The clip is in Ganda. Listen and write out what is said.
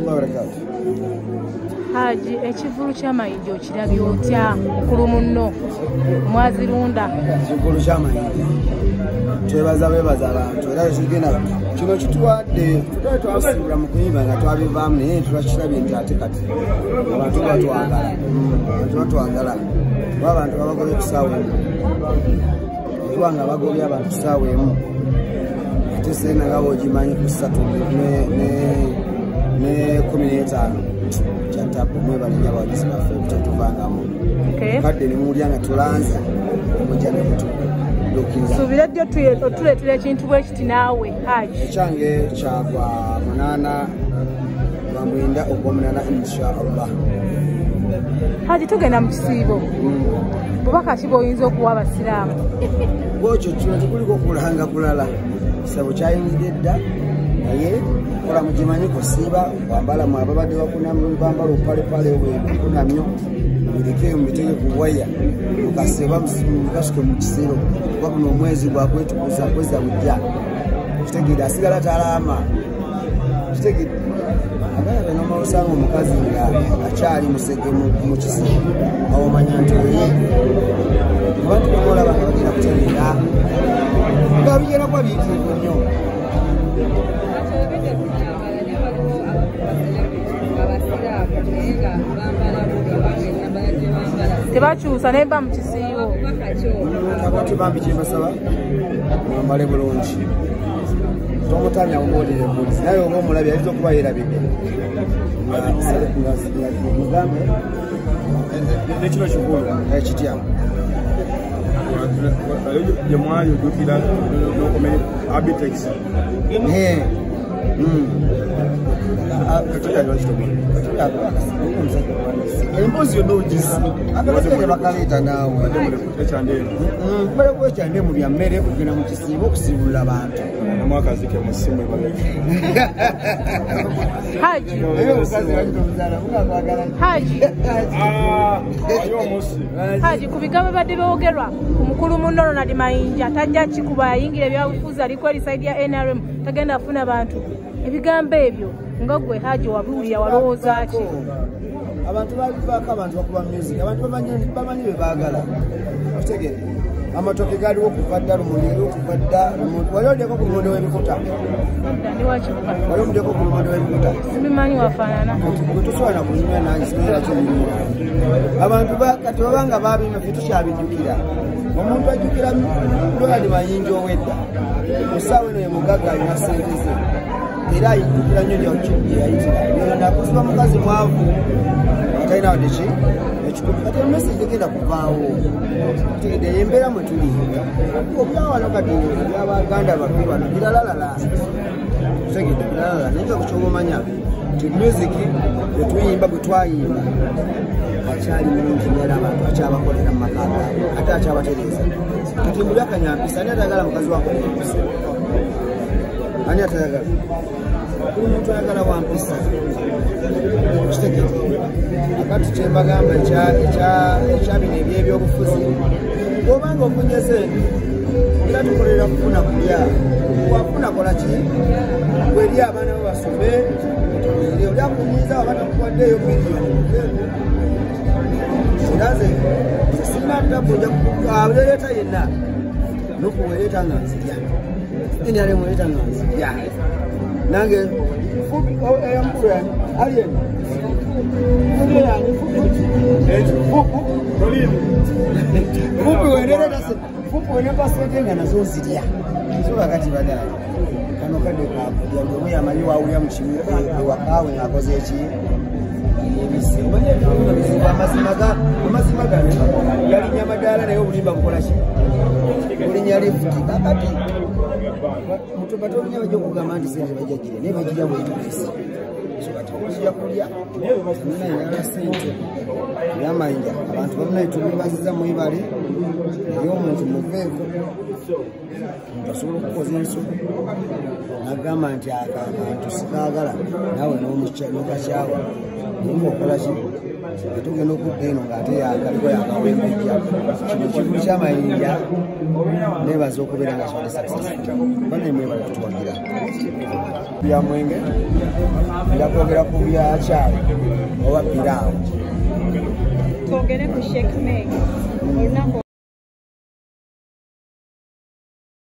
warahmatullahi wabarakatuh. Haji, ekivvulu ky'amayinja okirabye otya mukulu munno Mwazirunda? Ekivvulu ky'amayinja twebaza bebaza abantu era tugenda kino kituwadde twasiibula mu kuyimba nga twabivaamu naye twakirabye nti ate kati abantu batwagala, abantu batwagala kuba abantu babagobye ku ssaawa emu, okuba nga bagobye abantu ku ssaawa emu ate Serena nga bw'ogimanyi ku ssatu ne 15 kyatapu mwebale nnyo abawagizi baffe obutatuvangamu kadde ne muwulira nga tulanza mujja ne mutuddukiriza. Suubira ddyo otuleetera ekintu bwe kiti naawe Haji. Ekyange kyagwa 8 lwa 9 ogw'omunaana insha Allah. Haji, tugenda mu kisiibo, bubaka ki bw'oyinza okuwa abasiraamu? Bwekyo kino tekuliko kulanga kulala, ekisabo kyayingidde dda naye kola mugimanyi kusiiba kwambala mwe ababadde bambala obupalepale bwekunamyo mubireke mubiteke ku waya mukaseba mukasuke mu kisiiro kuba guno omwezi gwakwetukuza kweza bujja kitegeere asigala talaama kitegedde abaana bano osanga omukazi nga akyali musege mu kisiiro awo omanya nti oye abantu bamulaba nga bagenda kutereera nga bigenda kuba biyitirivu nnyo. Tebakyusa naye mba mu kisiibo. Abantu bambi kye basaba mwambale bulungi, tomutamya mumuwulire buwulizi naye oba omulabye ayinza okuba yeerabidde mugambe nekino kikulu ekitya gye mwali ojjukira n'okomera Abitex. Emboozi yonna ogisi akabaseke bakaleeta naawe ekyande mu bya mmere kugenda mu kisiibo okusiibulula abantu. Namwakazike mu ssimu. Haji, Haji, Haji, ku bigambo bibadde byogerwa ku mukulu munno Ronald Mayinja tajja kikuba yayingira ebyabufuzi aliko eri sayidi ya NRM tagenda afuna bantu, ebigambo ebyo nga gwe Haji wabiwulira walowooza ki? Abantu babivaako, abantu bakuba music, abantu bamanyi bye baagala. Okitegedde? Amatooke galiwo kuva dda, lumonde eriwo kuva dda. Wali olyeko ku lumonde w'ebikuta? Wali omulyeko ku lumonde w'ebikuta? Sibimanyi wafaanana. Gwe tosobola na kunyumya nange simanyi lwaki obinyumya. Abantu kati babanga babinywa ffe tukyabijjukira. Omuntu ajjukira Ronald Mayinja ow'edda ku ssaawa eno ye mugagga alina ssente ze era ayijjukira nnyo gye yayitira. Nakuziba mukazi mwavu atalina wadde ki ekikumi kati emessage tegenda kuvaawo. Tegedde embeera mwe tuli obyawano kati ebyabaganda baffe bano biralalala, tegedde biralalala naye nga kyoba omanya nti music bwe tuyimba bwe twayimba akyali mulungi nnyo era abantu akyabakolera mu maka gaabwe ate akyabatereeza. Kati muli akanyampisa ani atayagala mukazi wakolera empisa? Ani atayagala? Buli muntu ayagala wampisa. Kitegedde? Akati kye mbagamba ekya bino ebyebyobufuzi, bw'obanga ofunye sente era tukolera kufuna kulya, wafuna kola ki? Bweri abaana bo basome otumiire oli akunyiiza aba takuwaddeeyo miliyoni era nze sirina tabu ojja aleeta yenna nokuwereeta nga nzirya NRM wereeta nga nzirya nange alien fupi wenempa sente nga nazo nzirya so kakati badaye kano kadde kakulya buli omu yamanyi wawulira mu kimu ewakaawe ng'akoze eki yebise. Omanyi ebintu bizibu, amazima gano galinnya madaala naye obulimba bukola ki? Bulinnya lifuti. Kakati batobunya bajja okugamba nti sente bajja girya naye bagirya bwetuusi. So kati okujja kulya nayagala sente ebyamayinja abantu bamunaye tubibaziza mwebale naye omuntu muveeko. Omuntu asobola okukoza ensobi nagamba nti akantu sikaagala, naawe n'okakyawa, naye ngaokola ki? Etugenda okudda eno ng'ate yakaliko yakawembejja. Kino ekivulu ky'amayinja nebaza okubeera nga kibadde successful. Bane mwebala kutuwagira. Bya mwenge nja kwogera ku byakyalo oba piraawo. Twogere ku Sheikh Meg olunaku